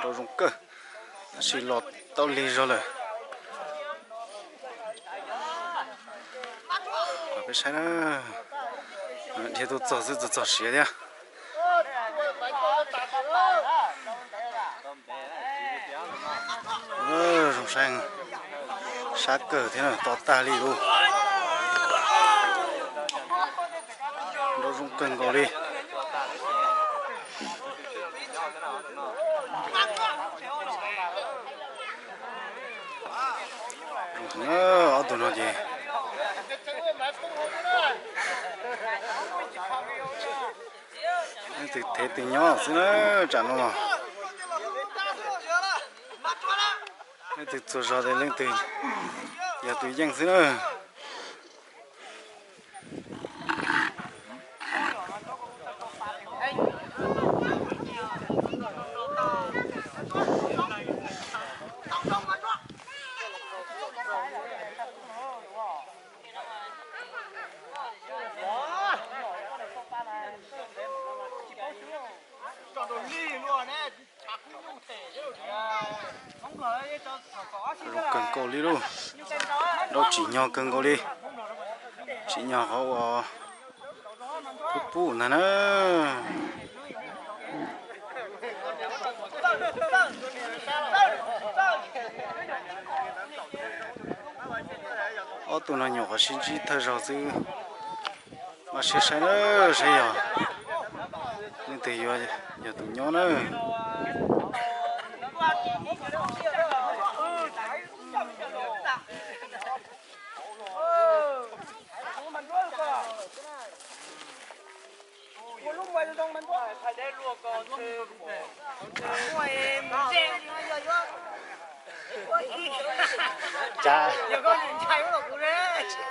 Nrau zoo kawg, tab sis los tau lig zog lawm. Peb saib na, dhia tuaj txog xwb txog txog siav thiab. Zoo saib, sab kawg thiab to tag li lauj. Nrau zoo kawg nkaus li. Ob tug no ces leej twg thev twg nyob xwb na, tsam no los leej twg txuag zog ces leej twg yog tus yeej xwb na. Zoo kawg nkaus li lauj. Nrau tsim nyog kawg nkaus li. Tsim nyog qhov uas pub pub ntag na. Ob tug no nyuam qhuav sib ntsib thawj zaug xwb. Mas siab saib na, saib yog leej twg yuav yog tus nyob na.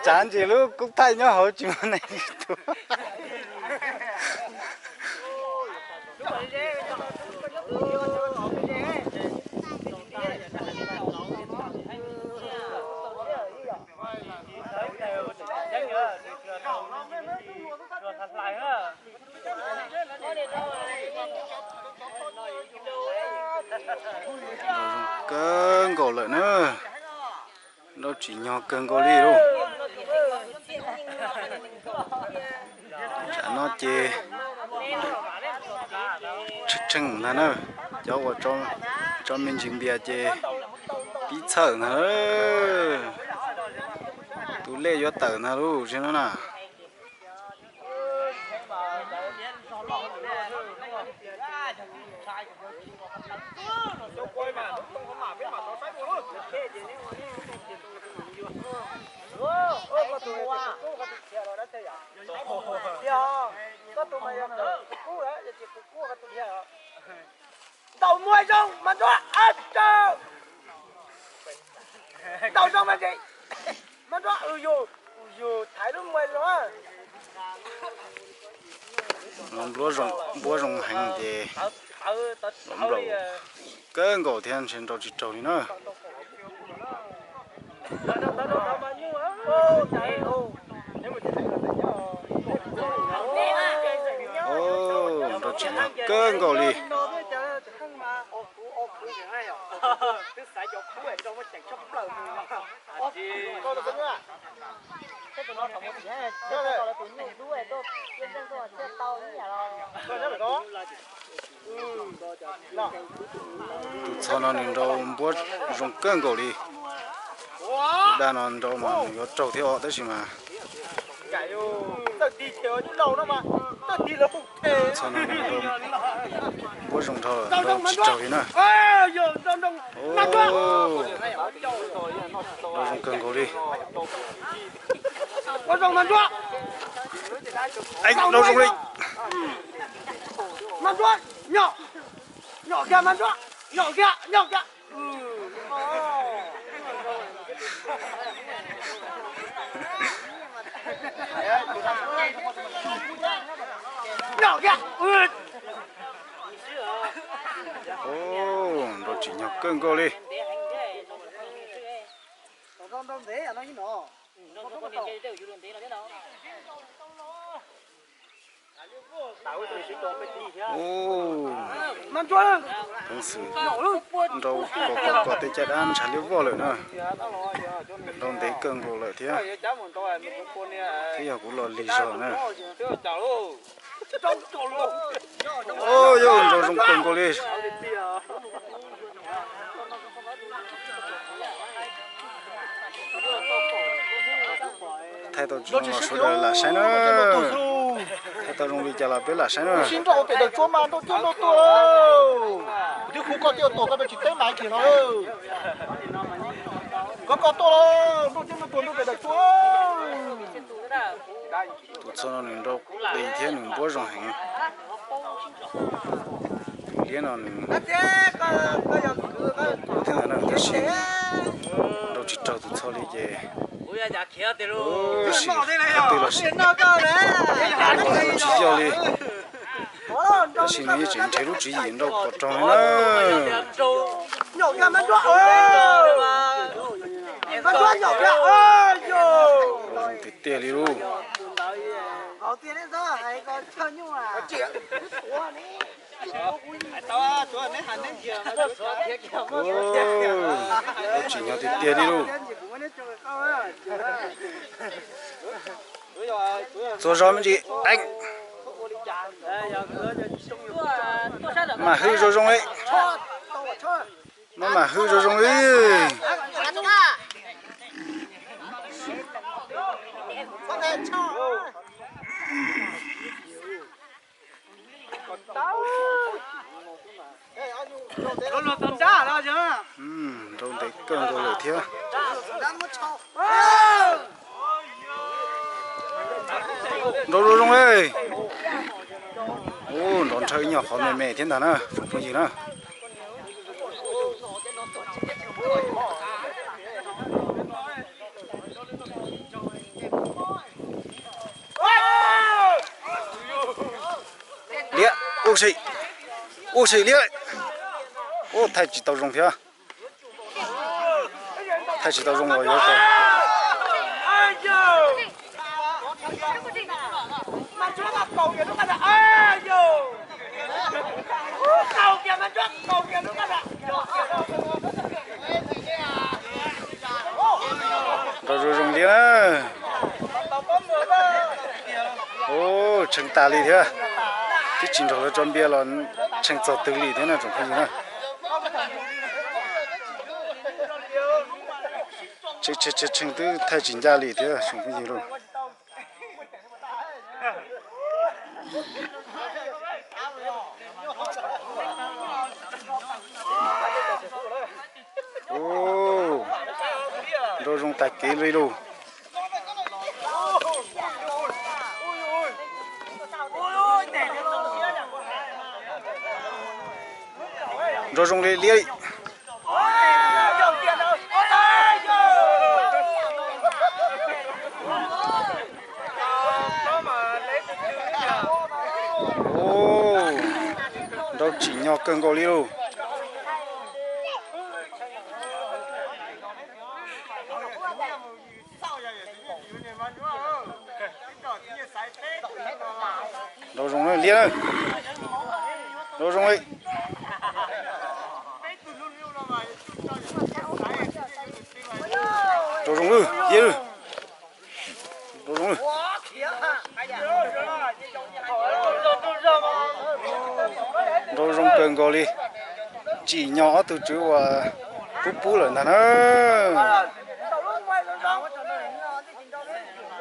Tsav ntsis lub kub thaij nyob hauv tsis muaj neeg tuaj. Nrau zoo kawg nkaus lawm na. Nrau tsim nyog kawg nkaus li lauj. Tsam no ces tsheej tsheej ntag na. Cov uas tso me ntsis npias ces pib txhawj ntag. Tus lej yuav tawm ntag lauj, tsis no na. Ntaus muaj zoo mas nruab, a, ntaus zoo mas ntsis, mas nruab, yus, yus thaiv lub muaj zoo. Npua zoo, npua zoo heev ces los nplaum kawg nkaus thiab ntshe nrau tsis raug li na. Nrau tsim nyog kawg nkaus li. Tus txho no nws nrau npuab zoo kawg nkaus li. Tus daj no nrau mas nws yuav raug thiab os, tab sis mas tus txho no nws nrau npuab zoo dhau lawm, nrau tsis raug li na. Nrau zoo kawg nkaus li. Nrau zoo li. Nrau tsim nyog kawg nkaus li. Ub, peev xwm nrau kos kos kos tej caj dab ntshav liab vog lawm na. Nrau ntev kawg nkaus lawm thiab. Twb yog kuv los lig zog na. Yog nrau zoo kawg nkaus li. Thaij tau zoo los sawv daws lam saib na. Thaij tau zoo li cas los peb lam saib na. Sib nrau pem daim tsuab mas nrau coob nrau tuaj. Kuv twb hu koj tias tuaj koj tsis teb mas kiag no. Koj koj tuaj, nrau coob nrau tuaj nrau pem daim tsuab. Tus txho no nws nrau qis thiab nws npuab zoo heev. Tus liab no nws nrau kub thiab ntag na, tab sis nrau tsis raug tus txho li ces tab sis qhov twg los sis nrau tsis yog li. Tab sis nws yeej tseem nrhiav lub tswv yim nrau kom raug li na. Tiag tiag li lauj. Tsim nyog tiag tiag li lauj. Txuas zog me ntsis. Mam hwj zoo zoo li. Mam hwj zoo zoo li. Nrau ntev kawg nkaus lawm thiab. Nrau zoo zoo li. Ub, nrov nrhawv ib nyuag qhov me me thiab ntag na tsoom phooj ywg na. Liab, ua si, ua si liab. Ub, thaij tsis tau zoo thiab. Thaij tsis tau zoo los yuav tau. Nrau zoo zoo li na. Ub, tshee tas li thiab. Twb tsis nrog lawv tso npias los tshee txog twg li thiab na tsoom phooj ywg na. Tshee tshee tshee twb thaij tsis ncaj li thiab tsoom phooj ywg lauj. Ub, nrau zoo tag kev li lauj. Nrau zoo li liab li. Ub, nrau tsim nyog kawg nkaus li lauj. Nrau zoo na liab na. Nrau zoo li. Nrau zoo lawm liab lawm. Nrau zoo lawm. Nrau zoo kawg nkaus li. Tsim nyog ob tug tswv uas pub pub lawm ntag na.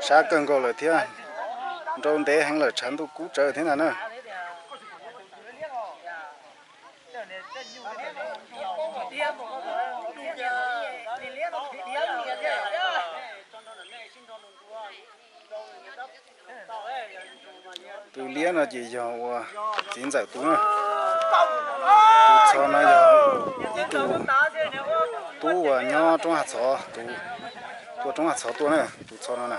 Sab kawg nkaus lawm thiab. Nrau ntev heev lawm tshav ntuj kub tsawv thiab ntag na. Tus liab no ces yog uas txiv ntxawm tus na. Tus txho no yog ib tug tub uas nyob roob Haj Txhov, tus tuaj roob Haj Txhov tuaj na, tus txho no na.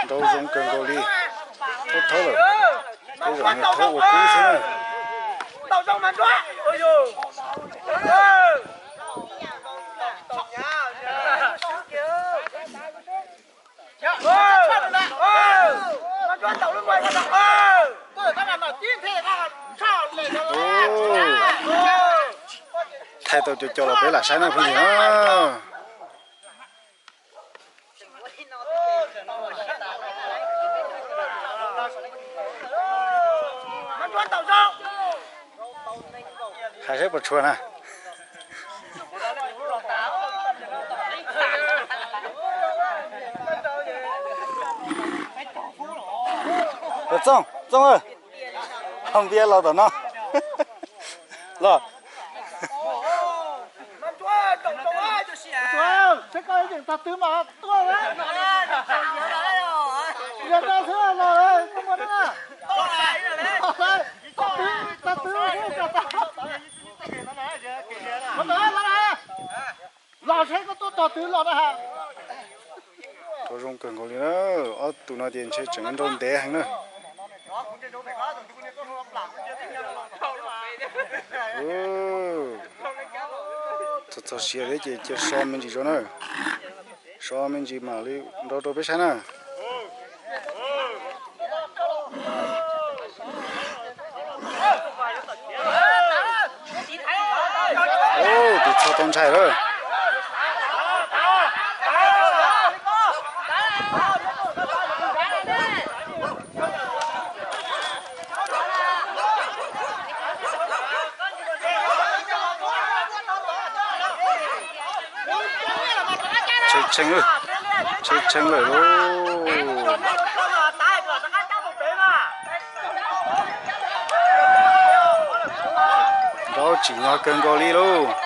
Nrau zoo kawg nkaus li. Thaub thaub lawm. Tej zaum nws thaub ua kub xwb na. Thaij tau cov cov los peb lam saib na phooj ywg na. Hais saib puas tshua na. Txooj, Txooj, ho npiab los tom no. Los. Tog twg mas tuaj, yog tog xwb los, tuaj mus na. Tog twg, tog twg, los saib koj tuaj tog twg los na. Tau zoo kawg nkaus li na, ob tug no ces ntshe tseem nrau ntev heev na. Txog txog siav thiab ces cia so me ntsis tso na. So me ntsis mam li nrau rau peb saib na. Tus txho tau ntshai lawm. Tshee tshee, tshee tshee lawm lauj. Nrau tsim nyog kawg nkaus li lauj.